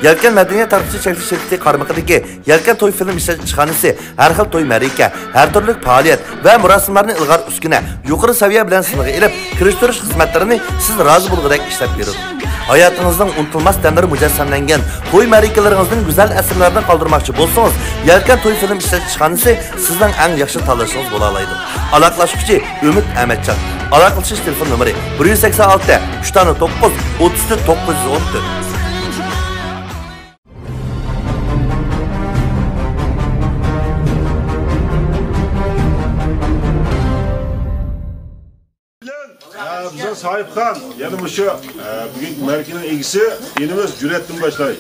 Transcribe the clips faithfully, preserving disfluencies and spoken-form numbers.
يەلكەن مەدەنىيەت تارقىتىش چەكلىك شىركىتى قارمىقىدىكى يەلكەن توي فىلىم ئىشلەتكۈچى ئىشخانىسى ھەر خىل توي مەرىكە، ھەر تۈرلۈك پائالىيەت ۋە مۇراسىملارنى ئىلغار ئۈسكۈنە، يۇقىرى سەۋىيە بىلەن سىنغا ئېلىپ، كىرىشتۈرۈش خىزمەتلىرىنى سىز رازى بولغۇدەك ئىشلەپ بېرىدۇ. ھاياتىڭىزنىڭ ئۇنتۇلماس دەملىرى مۇجەسسەملەنگەن توي مەرىكىلىرىڭىزدىن گۈزەل ئەسىرلەرنى قالدۇرماقچى بولسىڭىز، يەلكەن توي فىلىم ئىشلەتكۈچى ئىشخانىسى سىزنىڭ ئەڭ ياخشى تاللىشىڭىز بولالايدۇ. ئالاقىلەشكۈچى ئۈمىد ئەمەتجان. ئالاقىلىشىش تېلېفون نومۇرى: بىر يۈز سەكسەن ئالتە، ئۈچ دانە توققۇز، ئوتتۇز تۆت، توققۇز يۈز ئون تۆت. بىزنىڭ ساھىبخان، يەنە مۇشۇ، ئە، بۈگۈنكى مەرىكىنىڭ ئىگىسى ئىنىمىز جۈرئەتتىن باشلاي.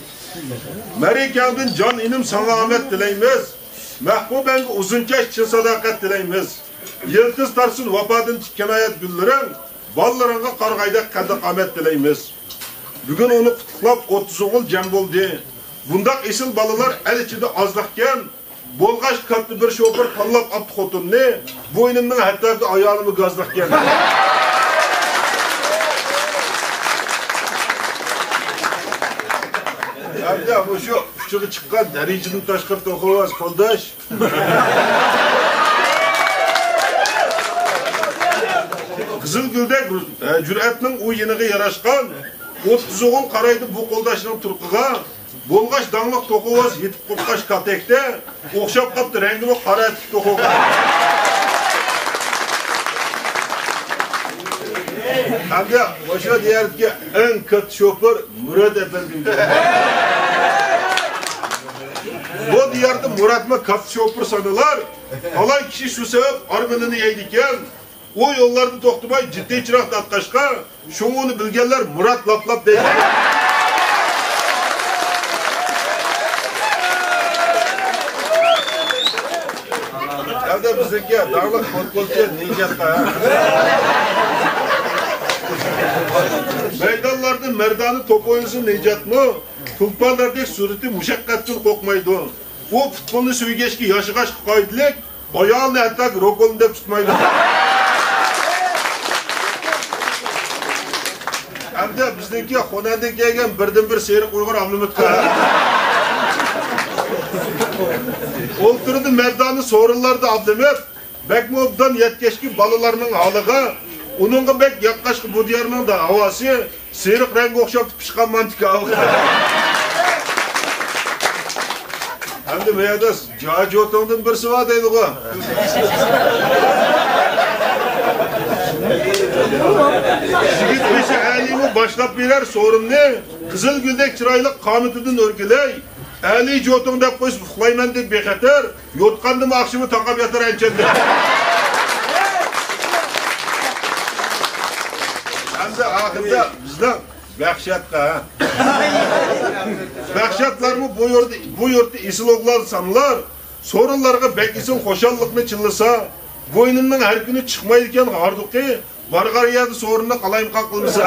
مەرىكەڭدىن جان ئىنىم ساڭا ئامەت تىلەيمىز. مەھبۇبەڭگە ئۇزۇن چاچ، چىن ساداقەت تىلەيمىز. يىلتىز تارتسۇن ۋاپادىن تىككەن ھايات گۈللىرىڭ، بالىلىرىڭغا قارىغايدەك قەددى قامەت تىلەيمىز. بۈگۈن ئۇنى قۇتلۇقلاپ ئوتتۇز ئوغۇل جەم بولدى. بۇنداق ئېسىل بالىلار ئەل ئىچىدە ئازلىقكەن. بولغاچ كاتتا بىر شوپۇر تاللاپ ئاپتۇ خوتۇننى، بۇ ئىنىمنىڭ ھەتتاكى ئايالىمۇ گازلىقكەن. ھەمدە مۇشۇ ئۇچىغا چىققان دەرىجىدىن تاشقىرى توخۇۋاز قولداش. قىزىل گۈلدەك، ئە، جۈرئەتنىڭ ئۇ يېنىغا ياراشقان، ئوتتۇز ئوغۇل قارايدۇ بۇ قولداشنىڭ تۇرقىغا. بولغاچ داڭلىق توخۇۋاز يېتىپ قوپقاچ كاتەكتە، ئوخشاپ قاپتۇ رەڭگىمۇ قارا ئەتىك توخۇغا. ھەمدە مۇشۇ دىياردىكى ئەڭ كاتتا شوپۇر مۇرات ئەپەندىم. بۇ دىياردا مۇراتمۇ كاتتا شوپۇر سانىلار. تالاي كىشى شۇ سەۋەب ئارمىنىنى يەيدىكەن. ئۇ يوللاردا توختىماي جىددىي چىراغ تارتقاچقا، شۇڭا ئۇنى بىلگەنلەر مۇرات لاپ-لاپ دەيدۇ. ھەمدە بىزنىڭكى داڭلىق فوتبولچى نىجاتقا. مەيدانلاردا مەردانە توپ ئوينىسا نىجاتمۇ، تۇلپارلاردەك سۈرئىتى مۇشەققەتتىن قورقمايدۇ. ئۇ پۇتبولنى سۆيگەچكە ياشىغاچقا قائىدىلىك، ئايالنى ھەتتاكى روكولنى دەپ تۇتمايدۇ. ئەمدى بىزنىڭكى خۇنەندىن كەلگەن بىردىنبىر سېرىق ئۇيغۇر ئابلىمىتقا. ئولتۇرىدۇ مەردانە سورۇنلاردا ئابلىمىت. بەكمۇ ئوبدان يەتكەچكى بالىلارنىڭ ھالىغا، ئۇنىڭغا بەك ياققاچقا بۇ دىيارنىڭ ھاۋاسى سېرىق رەڭگە ئوخشاپ پىشقان مانتىكا. ئەمدى بۇ يەردە جاجوتۇڭدىن بىرسى بار دەيدىغۇ. يىگىت بېشى ئەلىمۇ باشلاپ بېرەر سورۇننى، قىزىل گۈلدەك چىرايلىق قامىتىدىن ئۆرگىلەي. ئەلى جوتۇڭ دەپ قويسا ئۇخلايمەن دەپ بىخەتەر، يوتقاندىمۇ ئاخشىمى تاقاپ ياتار ئەنچەندە. ئەمدى ئاخىرىدا بىزنىڭ بەخشەتقا، ھە؟ بەخشەتلەرمۇ بۇ يۇرتتا، بۇ يۇرتتا ئېسىل ئوغلان سانىلار، سورۇنلارغا بەك ئېسىل خۇشاللىقنى چىللىسا، بوينۇمنىڭ ھەر كۈنى چىقمايدىكەن ھاردۇقى، بارغان يەردە سورۇننى قالايمىقان قىلمىسا.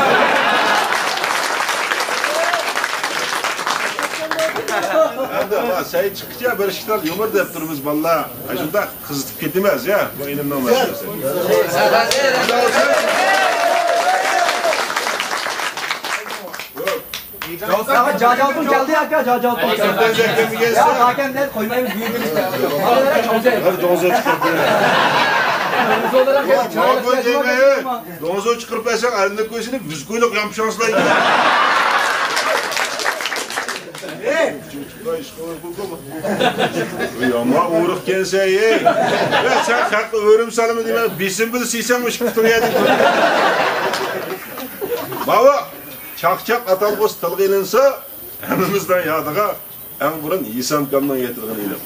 ئەمدى، ۋا، سەي چىققىچە بىر ئىككى تال يۇمۇر دەپ تۇرىمىز، بالىلار. ئاشۇنداق قىزىتىپ كېتىمىز، يا، بۇ ئىنىمنىڭ مەسىلىسى. يا، جاجالتۇن كەلدى، ئاكا، جاجالتۇن. يا، ئاكام دەپ قويمايمىز، بۈگۈن. بىر دوڭزا چىقىرىپ بېرىڭ. دوڭزا چىقىرىپ بەرسەڭ، ئەلنى كويسىنى بىز كويلۇق يامپۇشاڭسىلايدۇ. يامان ئورۇق كەنسەن، ئەي. يا، سەن خەققە ئۆرۈم سالىمەن دېمە، بېسىم بىلەن سىيسەن مۇشۇ پۇتۇڭ يەردىن. باۋا، چاقچاق ئاتالغۇسى تىلغا ئېلىنسا، ھەممىمىزنىڭ يادىغا ئەڭ بۇرۇن ھېسامكامنىڭ ئېيتىدىغىنى ئېنىق.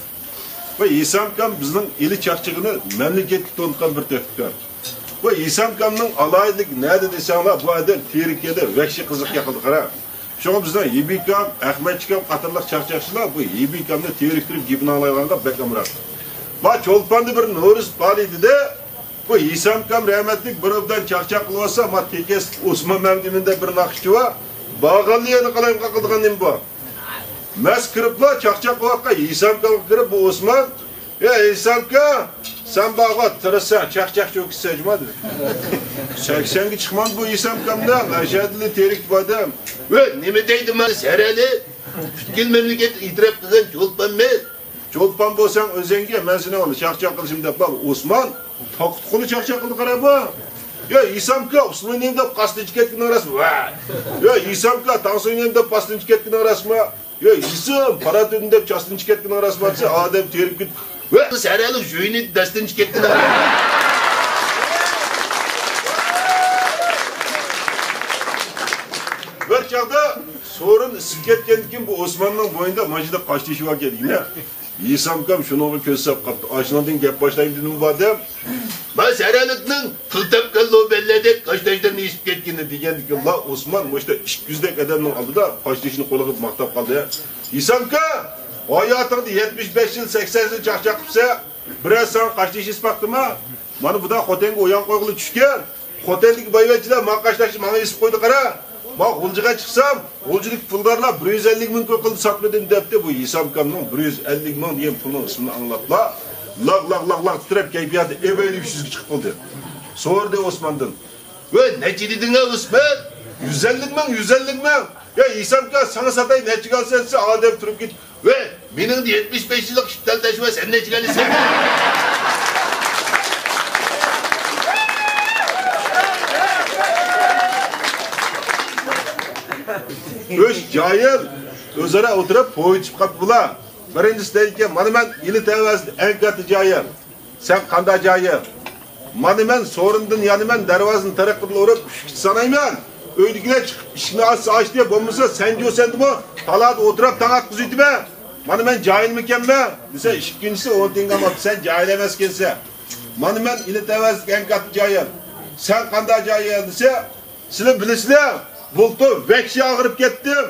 بۇ ھېسامكام بىزنىڭ ئىلى چاقچىقىنى مەملىكەتكە تونۇتقان بىر تۆھپىكار. بۇ ھېسامكامنىڭ ئالاھىدىلىكى نەدە دېسەڭلار، بۇ ئادەم تىرىككەندە ۋەھشىي قىزىق ياقىدۇ، قارا. شۇڭا بىزنىڭ ھېبىكام، ئەخمەتچىكام قاتارلىق چاقچاقچىلار بۇ ھېبىكامنى تىرىكتۈرۈپ گېپىنى ئاڭلايدىغانغا بەك ئامراق. ما چولپاندا بىر نورۇز پائالىيىتىدە بۇ ھېسامكام رەھمەتلىك بىر ئوبدان چاقچاق قىلىۋاتسا، ما تېكىست ئوسمان مەمتىمىن دەپ بىر ناخشىچى بار. بارغانلا يەنە قالايمىقان قىلىدىغان نېمە بار؟ مەس كىرىپلا چاقچاق قىلىۋاتقان ھېسامكامغا كىرىپ بۇ ئوسمان، يا ھېسامكا، سەن بارغۇ تىرىشسەن، چاقچاق چوكىسى سەجما دېدى. سەكسەنگە چىقمامدۇ بۇ ھېسامكامدا، ئەشەدىلى تىرىك بۇ ئادەم. ۋە نېمە دەيدۇ مانا زەرەلى؟ پۈتكۈل مەملىكەت ئېتىراپ قىلغان چولپانمىز. چولپان بولساڭ ئۆزۈڭگە، مەن سېنىڭ چاقچاق قىلىشىم دەپلا ئوسمان تاقىتى قولى چاقچاق قىلدى، قارا بۇ. يا ھېسامكا، ئۇسسۇلىنىم دەپ قاستىنچى كەتكىنىڭ راستمۇ؟ ۋە يا ھېسامكا، تاڭسۇينىم دەپ پاستىنچى كەتكىنىڭ راستمۇ؟ يا ھېسام، پاراتىنىم دەپ چاستىنچى كەتكىنىڭ راستمۇ دېسە، ئادەم تېرىپ كېتىپ، ۋە سەرەلىك جۆينى دەستىنچى كەتكىنىڭ راستمۇ؟ بىر چاغدا سورۇن ئىسسىپ كەتكەندىن كېيىن بۇ ئوسماننىڭ بوينىدا مانا شۇنداق قاشتېشى باركەن دېگىنە. ھېسامكام شۇنىڭغا كۆز سەپ قاپتۇ. ئاشۇنىڭدىن گەپ باشلايمىدىمۇ بادەم؟ ما سەرەلىكنىڭ پۇل تاپقان لوبەنلەردەك قاشتېشىدىن ئېشىپ كەتكىنى دېگەندىكىنلا ئوسمان مۇشتا ئىككى يۈزدەك ئادەمنىڭ ئالدىدا قاشتېشىنى قولىغا ماختاپ قالدى. ھېسامكا، ھاياتىڭدا يەتمىش بەش يىل، سەكسەن يىل چاقچاق قىپسەن، بىرەر ساڭا قاشتېشى ئېسىپ باقتىما؟ مانا بۇدا خوتەنگە ئويان قويغىلى چۈشكەن. خوتەندىكى بايۋەچچىلەر ماڭا قاشتېشى ماڭا ئېسىپ قويدى قارا. ما غۇلجىغا چىقسام، غۇلجىدىكى پۇلدارلار بىر يۈز ئەللىك مىڭ كوي قىلدى ساتمىدىم دەپتۇ. بۇ ھېسامكامنىڭ بىر يۈز ئەللىك مىڭ دېگەن پۇلنىڭ ئىسمىنى ئاڭلاپلا، لاغ، لاغ، لاغ، لاغ تىترەپ كەيپىياتى ئەبەدىي ئۈچ يۈزگە چىقىپ قالدى. سورىدى ئوسماندىن. ۋە نەچچە دېدىڭ ئە ئوسمان؟ يۈز ئەللىك مىڭ، يۈز ئەللىك مىڭ. يا ھېسامكا، ساڭا ساتاي، نەچچىگە ئالىسەن دېسە، ئادەم تۇرۇپ كېتىپ، ۋە مېنىڭدە يەتمىش بەش يىللىق ئىپتال تاشى بار، سەن نەچچىگە ئالىسەن؟ ئۈچ جاھىل ئۆزئارا ئولتۇرۇپ پوي ئېتىشىپ قاپتۇ بۇلار. بىرىنچىسى دەيدىكەن، مانا مەن ئېلى تەۋەسىدە ئەڭ كاتتا جاھىل. سەن قانداق جاھىل؟ مانا مەن سورۇندىن يانىمەن، دەرۋازىنى تەرەققىدىن ئۇرۇپ ئۈچكە سانايمەن. ئۆيدىكىلەر چىقىپ ئىشىكنى ئاچسا ئاچتى، بولمىسا سەن جوسەندىمۇ تالادا ئولتۇرۇپ تاڭ ئاتقۇزۇۋېتىمەن. مانا مەن جاھىلمىكەنمەن دېسە، ئىككىنچىسى ئون تىڭگە ئالماپتۇ. سەن جاھىل ئەمەسكەنسەن. مانا مەن ئېلى تەۋەسىدىكى ئەڭ كاتتا جاھىل. سەن قانداق جاھىل دېسە، سىلەر بىلىسىلەر، بۇلتۇر ۋەھشىي ئاغرىپ كەتتىم،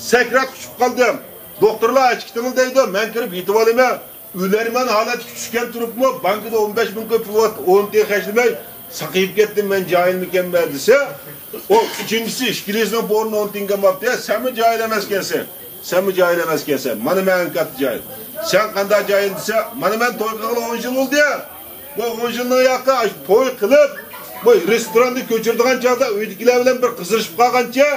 سەكرات قۇچۇپ قالدىم. دوختۇرلار ئەچكىتىڭلار دەيدۇ، مەن كىرىپ يېتىۋالىمەن. ئۆلەرمەن ھالەتكە چۈشكەن تۇرۇپمۇ، بانكىدا ئون بەش مىڭ كوي پۇل بار، ئون تىڭ خەجلىمەي ساقىيىپ كەتتىم، مەن جاھىلمىكەن مەن دېسە، ئۇ ئۈچىنچىسى ئىككىلىسىنىڭ بورنى ئون تىڭگە ماپتۇ، يا سەنمۇ جاھىل ئەمەسكەنسەن، سەنمۇ جاھىل ئەمەسكەنسەن، مانا مەن ئەڭ كاتتا جاھىل. سەن قانداق جاھىل دېسە، مانا مەن توي قىلغىلى ئون يىل بولدى. بۇ ئون يىلنىڭ ياقى توي قىلىپ، بۇ رېستوراندا كۆچۈرىدىغان چاغدا ئۆيدىكىلەر بىلەن بىر قىزىرىشىپ قالغانچە،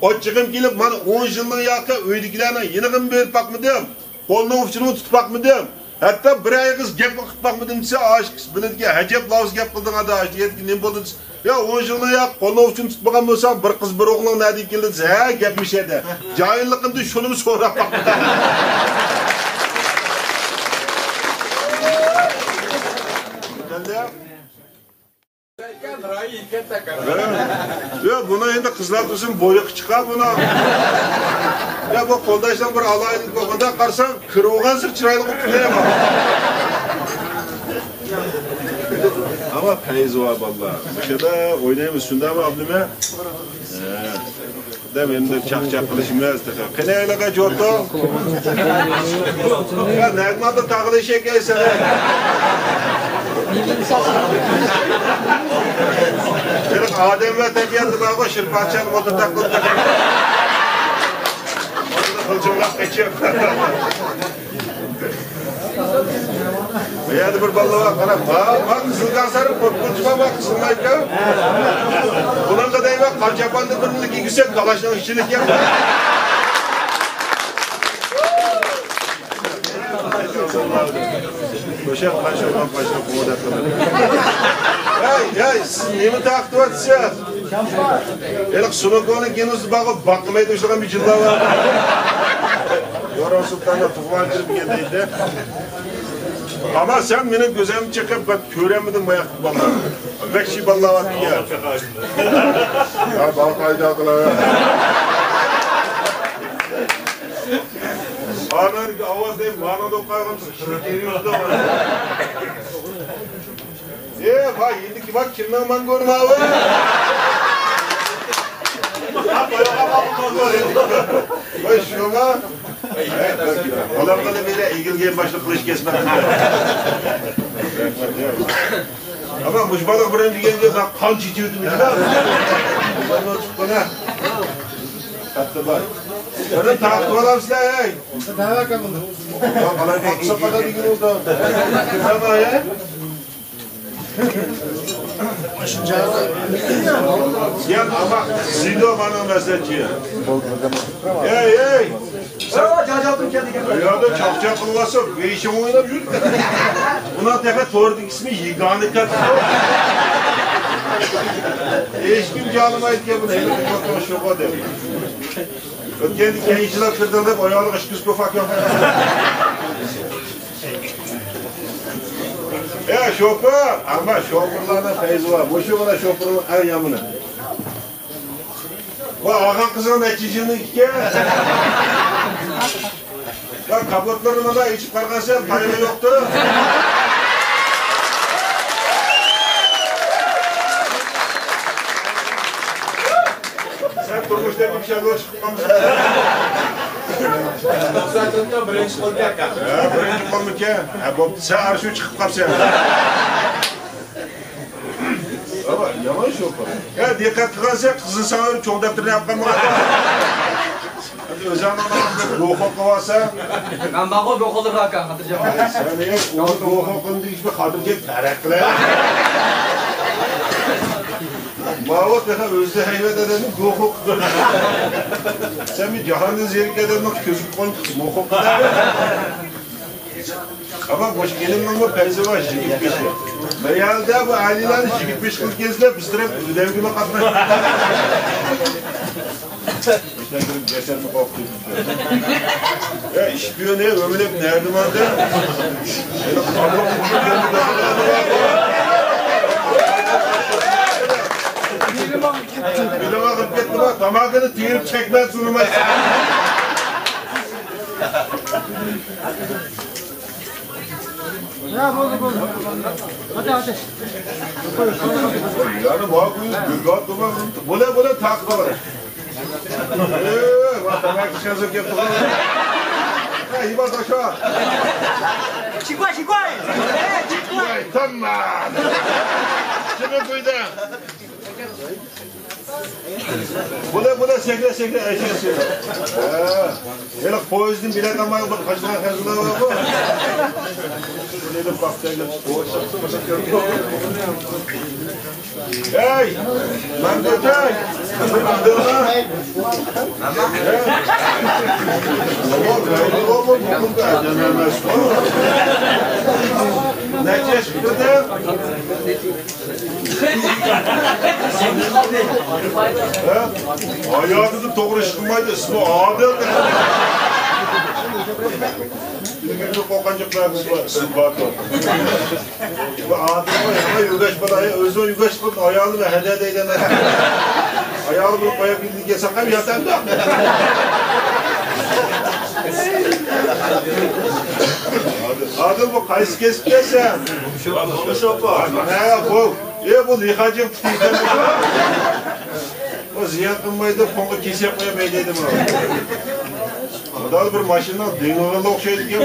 ئاچچىقىم كېلىپ، مانا ئون يىلنىڭ ياقى ئۆيدىكىلەرنىڭ يېنىغىمۇ بېرىپ باقمىدىم، قولىنىڭ ئۇچىنىمۇ تۇتۇپ باقمىدىم، ھەتتا بىر ئېغىز گەپمۇ قىلىپ باقمىدىم دېسە، ئاشۇ قىز بىلىدىكەن، ئەجەب لاۋۇز گەپ قىلدىڭ ئادا، ئاشۇ يەردىكى نېمە بولدى دېسە، يا ئون يىلنى يا قولنىڭ ئۇچىنى تۇتمىغان بولساڭ، بىر قىز بىر ئوغلۇڭ نەدىن كېلدى دېسە، ھە، گەپمۇ شۇ يەردە. جاھىللىقىمدىن شۇنىمۇ سوراپ باقمىدىم. يا، بۇنىڭ ئەمدى قىزلار تۇرسۇن بويىقى چىقار بۇنىڭ. يا، بۇ قولداشنىڭ بىر ئالاھىدىلىكى بار. مۇنداق قارىساڭ، كىرىۋالغانسېرى چىرايلىق بولۇپ كېتىدۇ. ئەمما پەيزى بار بالىلار. مۇشۇ يەردە ئوينايمىز، شۇنداقمۇ، ئابدۇمە؟ ھە. دەپ ئەمدى چاقچاق قىلىشىمىز تېخى. قېنى ئەيلىگە جوتۇڭ. يا نەگماندا تاغلىشىك ئەيسەن. بىر ئادەم ۋە تەبىئەتتە بارغۇ، شىرپاتچان مودا تاقلىدى. قىلچىملاپ قېچىپ. بۇ يەردە بىر بالىلار بار، قاراپ، ۋا، ۋا، قىزىل كاڭسارى قورقۇنچ بار، ۋا، قىزىلمايدىكەن. بۇنىڭغا دەيمەن، قان چاپاننى بىرنىلا كىيگۈزسەك، كالاشنىڭ ئىچىدىكەن. ئوشاق قاشۇ، قاشۇ، قوۋداپ قىلىپ. ھەي، ھەي، سىز نېمە تارقىتىۋاتىسىز؟ ھېلىقى سۇنۇكونىڭ كىنوسى بارغۇ، باقمايدۇ ئىشلىغان بىر جىنلار بار. يورۇن سۇلتاندا تۇغۇلغان كىرىپ كەلدى. ئەمما سەن مېنىڭ كۆزۈمنى چېقىپ، بەك كۆرەلمىدىڭ باياقتىكى بالىلارنى. ۋەھشىي بالىلار بار ئىكەن. ھە، بار قايدا قىلار. ئانىڭدىكى ئاۋاز دەپ مانا دوقايغان. ئە، ۋاي، ئېندىكى ۋاي، كىمنىڭ ماڭگۇرى ماۋۇ؟ ۋاي، شۇما؟ بالام، بالام، مېنى ئېگىلگەن باشلىق قىلىش كەسمەن. ئەمما مۇشۇ بالىغا بىرەر دېگەنگە مەن قان چېچىۋېتىمەن. بۇنى تارتىپ ئالامسىلەر، ھەي؟ يا، بالا، قىسا قادا دېگىنى بولدى. تامام، ھە؟ يا، ئەمما زىدو مانا مەسەلچى. ھەي، ھەي! چاقچاق قىلىۋاتسا، بېشىڭ ئويناپ يۈر. بۇنىڭ تېخى توردىكى ئىسمى يېگانە كاتتا. ھېچكىم جانىمايدىكەن بۇنى، ھېلىقى كاتتا شوپۇر دەپ. ئۆتكەندە كەينىچىلەپ كىردىڭ دەپ، ئايالىغا ئىككى يۈز كوفاك ياپتى. ئە، شوپۇر! ئەمما شوپۇرلارنىڭ پەيزى بار. مۇشۇ مانا شوپۇرنىڭ ئەڭ يامىنى. ۋا، ئاغا قىزىڭ نەچچە يىلنىڭ ئىكەن؟ ۋا، كاپوتلىرىنى مانا ئېچىپ قارىغانسەن، پايدا يوقتۇر. سەن تۇرمۇشتا بىر شەلۋە چىقىپ قالمىسۇن. توقسان تۆتتە بىرىنچى قولكەن. ھە، بىرىنچى قولمىكەن؟ ھە، بوپتۇ، سەن ئاشۇ چىقىپ قاپسەن. ئەمما يامان شوپۇر. يا، دىققەت قىلغانسەن، قىزىل ساڭا چوڭ دەپتىرىنى ئاپ قالمىغان. ئۆزۈڭ بوخۇڭ قىلىۋالسا. مەن بارغۇ بوخۇنلۇق ئاكا، خاتىرجەم. سەن ھېچ بوخۇڭ قىلدى، ھېچ بىر خاتىرجەم تەرەق قىلە. ماۋۇ تېخى ئۆزى ھەيۋەت ئادەمنى بوخۇڭ قىلدى. سەن بىر جاھاندىن زېرىككەن ئادەمنىڭ كۆزى قونۇپ بوخۇڭ قىلە. ئەمما مۇشۇ ئىلىمنىڭمۇ پەيزى بار، يىگىت بېشى. مەيەردە بۇ ئالىيلارنى يىگىت بېشى قىلىپ كەلسىلەر، بىز تەرەپ ئۆلەمگىمۇ قاتناشمايمىز. ئىشلەندۈرۈپ جەسەتنى قوقۇپ. ئە، ئىشپىيون، ئە، ئۆمىلەپ نەدە ماندى؟ بىلىم ئاغرىپ كەتتى ما، تاماكىنى تېرىپ چەكمە سۇنمايسەن. يا، بولدى، بولدى. ھەدە، ھەدە. يەنە ماڭا قويۇپ، گۈلگات قىلماي، بولە، بولە، تاق قىلىۋەر. ئېي، ۋاي، تاماكا ئىچكەن سۆكۈپ تۇرغان. ھە، ھىبا تاشا. شىكۋاي، شىكۋاي. ئەي، شىكۋاي. تامام. شۇنى قويدى. بۇلار، بۇلار سەكرە، سەكرە، ئەشەسى. ھە. ھېلىقى پويىزدىن بېلەت ئالماي بىر قاچىلار خەنزۇلار بارغۇ. شۇنى ئېلىپ باقساڭ. ھەي! مەمتىتەي! نەچچە ياش پۈتتۈردى؟ ھە؟ ھاياتىدا توغرا ئىش قىلمايدۇ، ئىسمى ئادىل. ئىلگىرى قورققان جىقلار بىز بار، ئىسمى باتۇر. بۇ ئادىل يامان يۆگەش بالا، ئۆزىمۇ يۆگەش قىلىپ، ئايالىنى ھەدە دەيدۇ. ئايالى بىلەن قويۇپ، ئىلگە ساقاپ ياتامدۇ؟ ئادىل، بۇ قايسى كەسىپكەن سەن؟ ھە، بۇ. ئە، بۇ لىخاجىڭ پۇتى ئىكەن. بۇ زىيان قىلمايدۇ، پوڭغا كېسەپ قويۇپ ھەيدەيدۇ بۇ. خۇدا بىر ماشىنىنىڭ دېڭىغىلا ئوخشايدىكەن.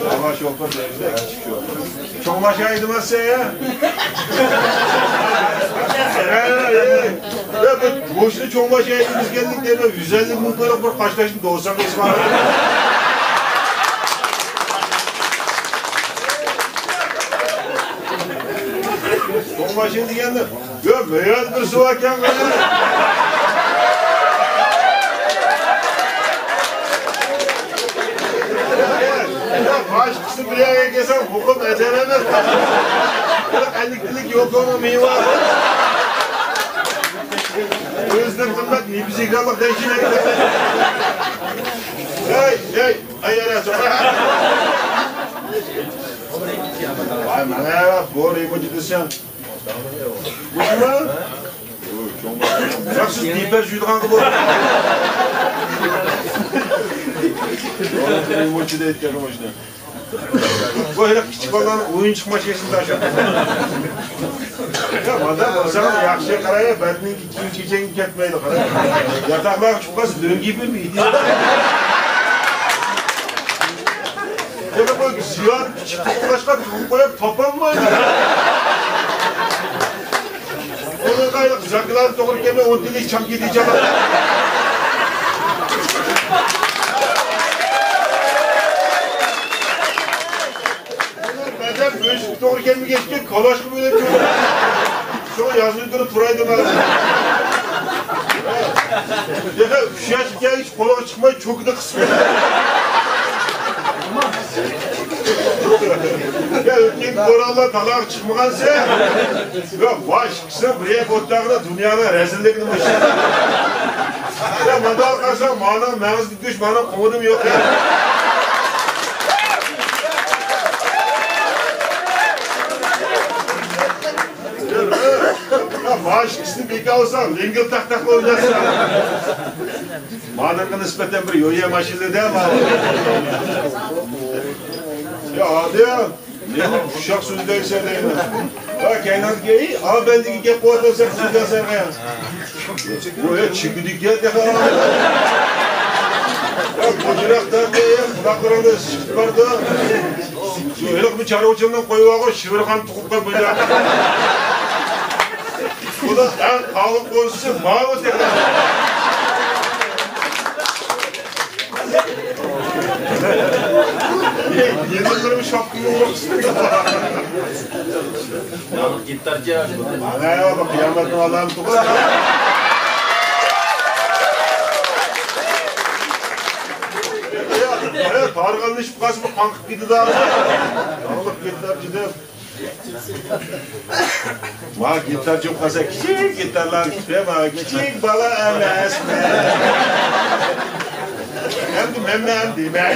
ئاما شوپۇر دەيدۇ، ئەچىك شوپۇر. چوڭ ماشىنا ھەيدىمەسسەن يا. يا، بىر مۇشۇنى چوڭ ماشىنا ھەيدىمىز كەلدۇق دەيمەن، يۈز ئەللىك مىڭ كويلۇق بىر قاشتاشنى دوساڭ ئېسىپ. چوڭ ماشىنا دېگەندە، يا، مەيەردە بىرسى باركەن قېنى. يا، باشقىسى بىر يەرگە كەلسەڭ، ھۇقۇم ئەجەل ئەمەس. بىر ئەللىك يىللىك يوكونىڭ مېۋە. ئۆزىدىن قىممەت نېپىز ئېكرانلىق دەيشىلەيدۇ. ھەي، ھەي، ئاي، يارا، سوقا. ۋاي، مانا بۇ رېمونت دېسەڭ. مۇشۇمۇ؟ ياق، سىز دىپەر جۇيىدىغانغا بولدى. رېمونتچى دەيدىكەن مۇشۇنى. بۇ ھېلىقى كىچىك بالىلارنىڭ ئويۇنچۇق ماشىنىسىدا شۇ. يا، مانا بولساڭ ياخشى قاراي، بەدىنىڭكى كىيىم كېچەڭگە كەتمەيدۇ، قارا. ياتاقلارغا چىقىپ قالسا، دۆڭگە بىر يېتىدۇ. يەنە بۇ زىيان كىچىك تۇغقاچقا تۇغۇپ قويۇپ تاپالمايدۇ. ئۇنىڭغا زاكىلار توغرا كەلمەي، ئون تىلى چام كېتىچە. بەزەن بۆشۈككە توغرا كەلمىگەچكە، كالاشقا بۆلەپ كۆرۈپ. شۇڭا يازمىدىن تۇراي دېمەڭ. تېخى ئۈچ ياشقا كەلگۈچە قولىغا چىقماي، چوكىدا قىسىپ. يا، ئۆتكەن بورانلار دالاغا چىقمىغانسەن. يا، باش ئىككىسىنىڭ بىر يەرگە ئولتۇرغىنى دۇنيانىڭ رەزىللىكىنى مۇشۇ. يا، مانداق قارىسام، مانا مەڭزىدىكى گۆش، مانا قوڭۇدىمۇ يوق يا. يا، مانا ئىككىسىنى بىكار ئالساڭ، لىڭگىل تاق تاق ئوينارسەن. مانىڭغا نىسبەتەن بىر يويا ماشىنىدا ماۋۇ. يا، ئادەم، نېمە ئۇششاق سۆزلەيسەن دەيمەن. ھە، كەينىڭدىكى، ئى، ئا بەندىگە گەپ قىلىۋاتىسەن، سۆزلەيسەن. بۇ، ھە، چىگىدىكى تېخى. ھە، بۇجراق تارتتى، قۇلاقلىرىڭنى سىقىپ بارىدۇ. شۇ ھېلىقى بىر چارۋىچىلىقنى قويۇۋالغان، شىۋىرغان تۇغۇپ قويۇپ قويدى. بۇنىڭ ئەڭ قاۋۇق بولسا ماۋۇ تېخى. يېنىڭلىرىمۇ شاپتۇلۇق. گىتارچى. مانا بۇ قىيامەتنىڭ ئالامىتىغۇ. تارغانلىشىپ قالسا بۇ قاڭقىپ كېتىدۇ. قاڭقىپ كېتىدۇ دەپ. ما گىتار چوققانسا كىچىك گىتارلارنى تۇتۇپ، ما كىچىك بالا ئەمەسمەن. ئەمدى مەنمەن دېمەي.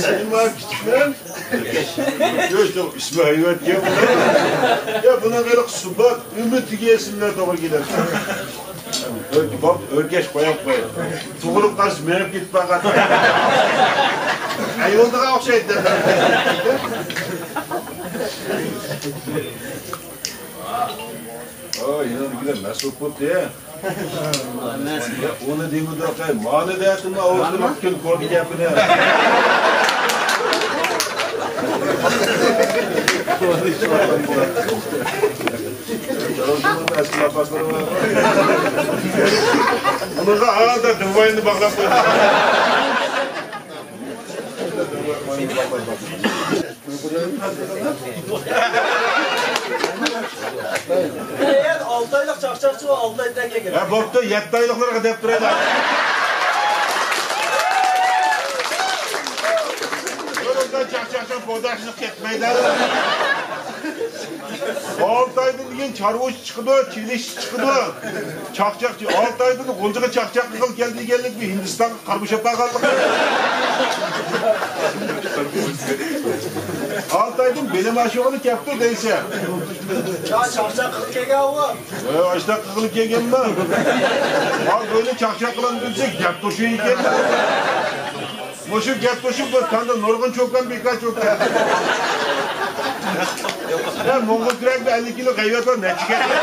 سەن ما كىچىكمەن. يوق، يوق، ئىسمى ھەيۋەتكەن. يا، بۇنىڭ ھېلىقى سۇبات، ئۈمىدىگە ئېسىملەر توغرا كېلەر. ئۆرك-، بوپتۇ، ئۆركەش قويۇپ قوي. تۇغۇلۇپ قالسا مېڭىپ كېتىپ بارغان. ئەيۋەلدىغان ئوخشايدۇ. ئا، يېنىدىكىلەر مەست بوپتۇ. يا، ئۇنى دېمىدۇق، ئەي، مانى دەتىمما ئوتتۇرا پۈتۈن كونا گەپنى. ئۇنىڭغا ھازىر دىۋاينى باغلاپ قويدۇم. ئالتە ئايلىق چاقچاقچى بۇ، ئالتە ئايدىن كېيىن. ھە، بوپتۇ، يەتتە ئايلىقلارغا دەپ تۇرايلى. بۇنىڭدا چاقچاقچى بۇ دەشلىك كەتمەيدۇ. ئالتە ئايدىن كېيىن چارۋىچى چىقىدۇ، چېلىشچى چىقىدۇ. چاقچاقچى، ئالتە ئايدىن غۇلجىغا چاقچاق قىلغىلى كەلدى دېگەنلىك بۇ ھىندىستانغا قارا بوشاپ بارغانلىقى. ئالتە ئايدىن بىلىم ئاشۇرغىلى كەپتۇ دەيسەن. يا، چاقچاق قىلىپ كەلگەن ئۇ. ئاشۇنداق قىلغىلى كەلگەنمۇ؟ ھا، بۇنى چاقچاق قىلغان دېسەك، گەپ توشۇيدىكەن. مۇشۇ گەپ توشۇپ بىر تاندا نۇرغۇن چوكان بىكار چوكان. ھە، موڭغۇل كۈرەكتە ئەللىك كىلو غەيۋەت بار، نەچچە كەتتى.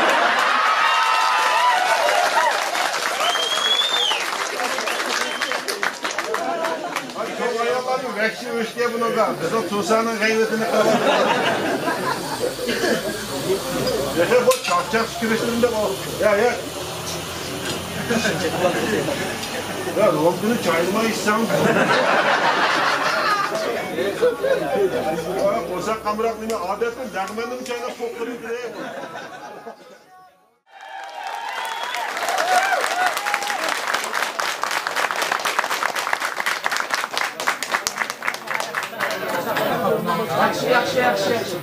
ئاي، چوڭ ئاياللارنىڭ ۋەھشىي ئۆچكە بۇنىڭغا. بىزنىڭ تۇرساننىڭ غەيۋىتىنى قىلىۋاتىدۇ. تېخى بۇ چاقچاق كىرىشتۈرۈندى بۇ. يا، يا. يا، رومكىنى چاينىماي ئىچسەڭ. قورساق قامراق نېمە، ئادەتتە لەغمەننىمۇ چايناپ قويۇپ قويىدۇ. ياخشى، ياخشى، ياخشى، ياخشى.